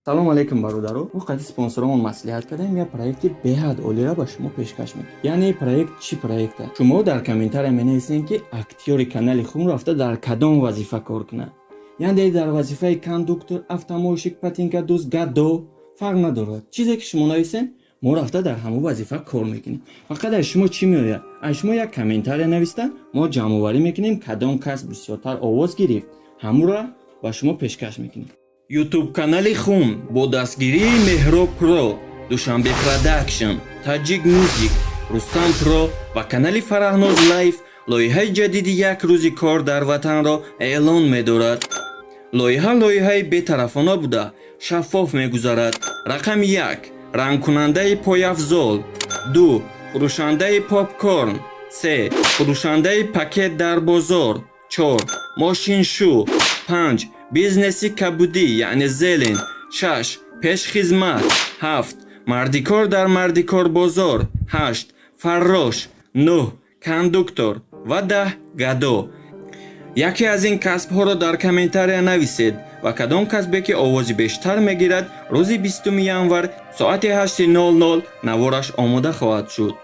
Салом алейкум, бародаро! Мо қати спонсоромон маслиҳат кардем, як проекти беҳад олиро ба шумо пешкаш мекунем. Яъне проект чӣ проекта? Шумо дар комментария менависем, ки актёри канали хум рафта дар кадом вазифа кор кунад, яъне дар вазифаи кондуктор, автомойщик, ботинкадӯз, гадо, фарқ надорад. Чизе ки шумо нависем, мо рафта дар ҳамон вазифа кор мекунем. Фақат аз шумо чӣ меояд? Аз шумо як комментария нависта, мо ҷамъоварӣ мекунем, кадом кас бисёртар овоз гирифт, ҳамура ба шумо пешкаш мекунем. Ютуб-канали Хум бо дастгирии Меҳроб Про, Душанбе Продакшн, Таҷик Мюзик, Рустам Про ва канали Фараҳноз Лайф лоиҳаи ҷадиди «Як рӯзи кор дар ватанро» эълон медорад. Лоиҳа лоиҳаи бетарафона буда, шаффоф мегузарад. Рақами як: рангкунандаи пойафзол, ду: фурӯшандаи попкорн, се: фурӯшандаи пакет дар бозор, чор: мошиншу, панҷ: бизнеси кабудӣ, яъне зелень, шаш: пешхизмат, ҳафт: мардикор дар мардикорбозор, ҳашт: фаррош, нӯҳ: кондуктор ва 10: гадо. Яке аз ин касбҳоро дар комментария нависед ва кадом касбе ки овози бештар мегирад, рӯзи 20 январ соати 8:00 навораш омода хоҳад шуд.